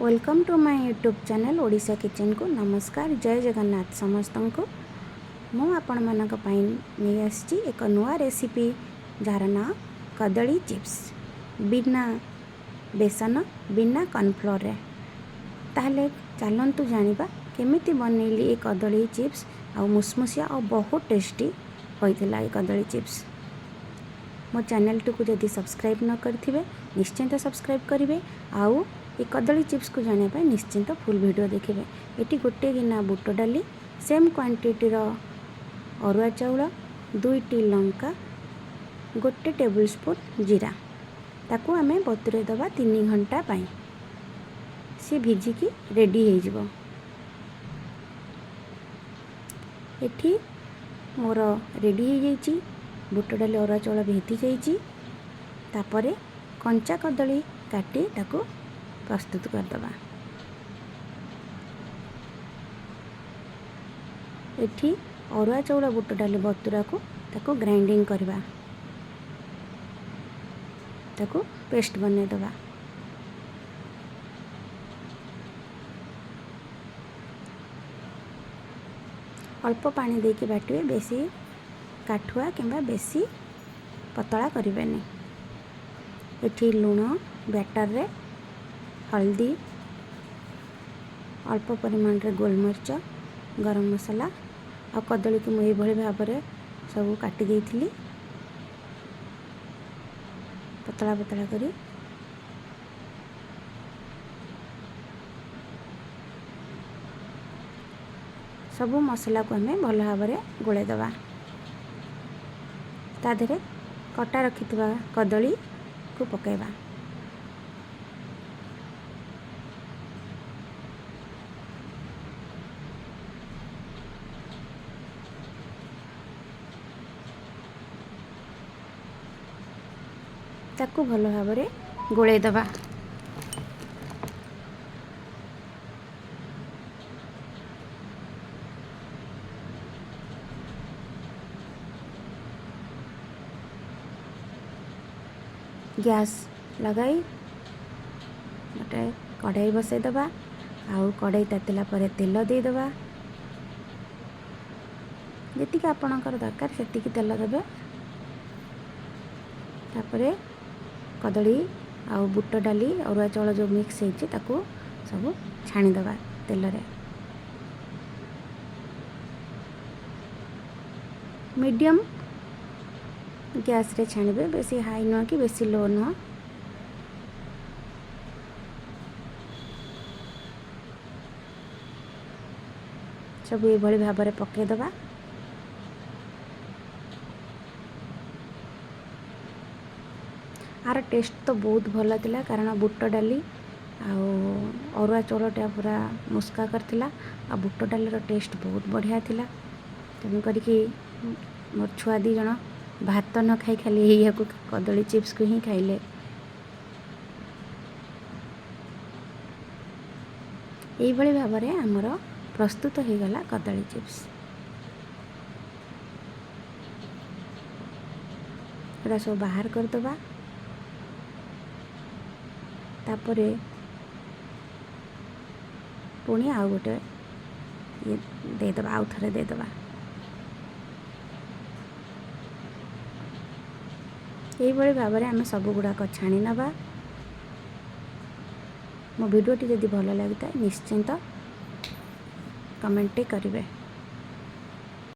Welcome to my YouTube channel Odisha କିଚେନ୍କୁ ନମସ୍କାର। ଜୟ ଜଗନ୍ନାଥ ସମସ୍ତଙ୍କୁ। ମୁଁ ଆପଣମାନଙ୍କ ପାଇଁ ନେଇ ଆସିଛି ଏକ ନୂଆ ରେସିପି, ଯାହାର ନାଁ କଦଳୀ ଚିପ୍ସ, ବିନା ବେସନ, ବିନା କର୍ଣ୍ଣଫ୍ଲୋରରେ। ତାହେଲେ ଚାଲନ୍ତୁ ଜାଣିବା କେମିତି ବନେଇଲି ଏ କଦଳୀ ଚିପ୍ସ। ଆଉ ମୁସମୁସିଆ ଆଉ ବହୁତ ଟେଷ୍ଟି ହୋଇଥିଲା ଏ କଦଳୀ ଚିପ୍ସ। ମୋ ଚ୍ୟାନେଲଟିକୁ ଯଦି ସବସ୍କ୍ରାଇବ୍ ନ କରିଥିବେ, ନିଶ୍ଚିନ୍ତ ସବସ୍କ୍ରାଇବ୍ କରିବେ ଆଉ ଏ କଦଳୀ ଚିପ୍ସକୁ ଜାଣିବା ପାଇଁ ନିଶ୍ଚିନ୍ତ ଫୁଲ୍ ଭିଡ଼ିଓ ଦେଖିବେ। ଏଠି ଗୋଟେ ଗିନା ବୁଟ ଡାଲି, ସେମ୍ କ୍ୱାଣ୍ଟିଟିର ଅରୁଆ ଚାଉଳ, ଦୁଇଟି ଲଙ୍କା, ଗୋଟେ ଟେବୁଲ୍ ସ୍ପୁନ୍ ଜିରା। ତାକୁ ଆମେ ବତୁରେଇ ଦେବା 3 ଘଣ୍ଟା ପାଇଁ। ସିଏ ଭିଜିକି ରେଡ଼ି ହେଇଯିବ। ଏଠି ମୋର ରେଡ଼ି ହେଇଯାଇଛି। ବୁଟ ଡାଲି, ଅରୁଆ ଚାଉଳ ଭିଜି ଯାଇଛି। ତାପରେ କଞ୍ଚା କଦଳୀ କାଟି ତାକୁ ପ୍ରସ୍ତୁତ କରିଦେବା। ଏଠି ଅରୁଆ ଚାଉଳ, ବୁଟ ଡାଲି ବତୁରାକୁ ତାକୁ ଗ୍ରାଇଣ୍ଡିଙ୍ଗ କରିବା, ତାକୁ ପେଷ୍ଟ ବନେଇଦେବା। ଅଳ୍ପ ପାଣି ଦେଇକି ବାଟିବେ, ବେଶୀ କାଠୁଆ କିମ୍ବା ବେଶୀ ପତଳା କରିବେନି। ଏଠି ଲୁଣ, ବ୍ୟାଟରରେ ହଳଦୀ, ଅଳ୍ପ ପରିମାଣରେ ଗୋଲମରିଚ, ଗରମ ମସଲା ଆଉ କଦଳୀକୁ ମୁଁ ଏଇଭଳି ଭାବରେ ସବୁ କାଟି ଦେଇଥିଲି ପତଳା ପତଳା କରି। ସବୁ ମସଲାକୁ ଆମେ ଭଲ ଭାବରେ ଗୋଳେଇ ଦେବା। ତା ଦେହରେ କଟା ରଖିଥିବା କଦଳୀକୁ ପକାଇବା। ତାକୁ ଭଲ ଭାବରେ ଗୋଳେଇ ଦେବା। ଗ୍ୟାସ୍ ଲଗାଇ ଗୋଟେ କଢ଼େଇ ବସାଇଦେବା ଆଉ କଢ଼େଇ ତାତିଲା ପରେ ତେଲ ଦେଇଦେବା। ଯେତିକି ଆପଣଙ୍କର ଦରକାର, ସେତିକି ତେଲ ଦେବେ। ତାପରେ କଦଳୀ ଆଉ ବୁଟ ଡାଲି, ଅରୁଆ ଚାଉଳ ଯେଉଁ ମିକ୍ସ ହେଇଛି, ତାକୁ ସବୁ ଛାଣିଦେବା ତେଲରେ। ମିଡ଼ିୟମ୍ ଗ୍ୟାସ୍ରେ ଛାଣିବେ, ବେଶୀ ହାଇ ନୁହଁ କି ବେଶୀ ଲୋ ନୁହଁ। ସବୁ ଏଇଭଳି ଭାବରେ ପକାଇଦେବା। ଆର ଟେଷ୍ଟ ତ ବହୁତ ଭଲ ଥିଲା, କାରଣ ବୁଟ ଡାଲି ଆଉ ଅରୁଆ ଚାଉଳଟା ପୁରା ମୁସ୍କା କରିଥିଲା ଆଉ ବୁଟ ଡାଲିର ଟେଷ୍ଟ ବହୁତ ବଢ଼ିଆ ଥିଲା। ତେଣୁ କରିକି ମୋର ଛୁଆ ଦୁଇ ଜଣ ଭାତ ନ ଖାଇ ଖାଲି ଏଇଆକୁ କଦଳୀ ଚିପ୍ସକୁ ହିଁ ଖାଇଲେ। ଏଇଭଳି ଭାବରେ ଆମର ପ୍ରସ୍ତୁତ ହୋଇଗଲା କଦଳୀ ଚିପ୍ସ। ଏଗୁଡ଼ା ସବୁ ବାହାର କରିଦେବା। ତାପରେ ପୁଣି ଆଉ ଗୋଟେ ଇଏ ଦେଇଦେବା, ଆଉ ଥରେ ଦେଇଦେବା। ଏଇଭଳି ଭାବରେ ଆମେ ସବୁ ଗୁଡ଼ାକ ଛାଣି ନେବା। ମୋ ଭିଡ଼ିଓଟି ଯଦି ଭଲ ଲାଗିଥାଏ, ନିଶ୍ଚିନ୍ତ କମେଣ୍ଟଟି କରିବେ।